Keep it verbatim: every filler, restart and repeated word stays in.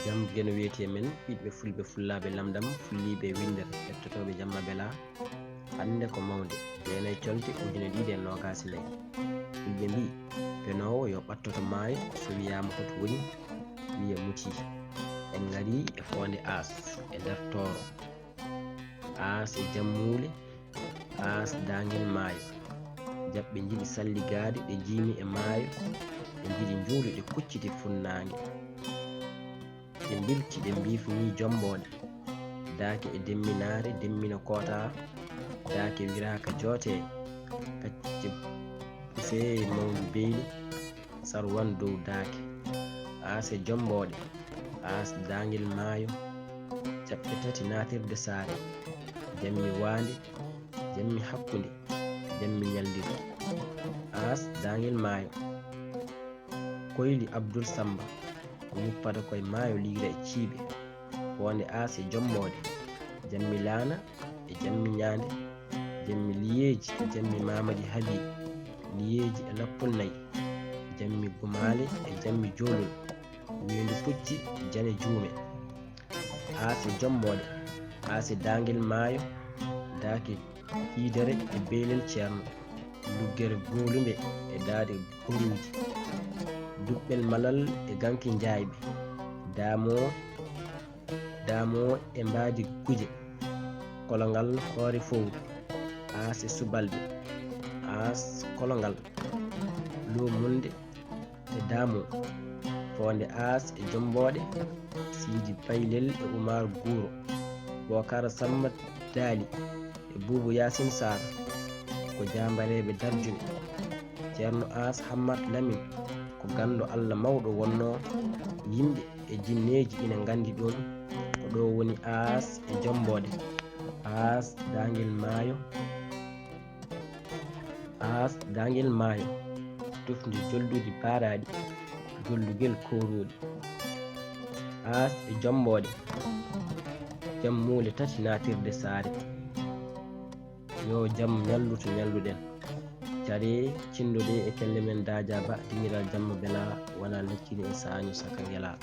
Jam geno weeti e men, ɓiɗɓe fulɓe fullaaɓe lamdam, fulliiɓe winndere, hettotooɓe jamma belaa. Hannde ko mawnde, jeenayi colte ujine ɗiɗi e noogaas e nayi. Fulɓe mbii, penoowo yo ɓattoto maayo, so wiyaama hoto woni, wiya mutii. En ngarii e foonde Aas e nder Tooro. Aas e jammuule, Aas daangel maayo. Jaɓɓe njiɗi salligaade, ɗe jiimi e maayo, ɗe njiɗi njuulu, ɗe kucciti funnaange. Ɗe mbilti, ɗe mbiifnii jommbooɗe. Daake e demminaare, demmina kootaa. Daake wiraaka jootee. Kacce pusee mawndu beyli, sarwan dow daake. Aas e jommbooɗe, Aas daangel maayo. Jaɓɓe tati naatirde saare. Jammi waande, jammi hakkunde, jammi ñallirde. Aas daangel maayo. Koyli Abdul Samba, ko ñuppata koye maayo liira e ciiɓe. Foonde Aas e jommbooɗe, jammi laana e jammi ñaande, jammi liyeeji e jammi Maamadi Habi, liyeeji e lappol nayi, jammi gumaale e jammi joolol, weendu pucci e jane juume. Aas e jommbooɗe, Aas e daangel maayo, daake tiidere e beelel ceerno, luggere goolunde e daaɗe goruuji, duɓɓel malal e ganki njaayɓe, daamoo, daamoo e mbaadi guje, kolongal hoore fowru, Aas e subalɓe, Aas kolongal, luumunde e daamoo, foonde Aas e jommbooɗe, Siidi Baylel e Umar Guuro, Bookara Samma Daali e Buubu Yaasin Saar, ko jaambareeɓe darjuɓe. Ceerno Aas Hammat Lamin ko ganndo Alla mawɗo wonnoo, yimɓe e jinneeji ina nganndi ɗum, ko ɗo woni Aas e jommbooɗe, Aas daangel maayo, Aas daangel maayo, tufnde jolluɗi baaraaɗi, jollugel kowruuɗi. Aas e jommbooɗe, jammuule tati naatirde saare. Yo jam ñallu to ñalluɗen. Caree, cinndodee e kelle men Daaja Ba, dingiral jamma belaa, wonaa leccini e saaño saka ngelaa.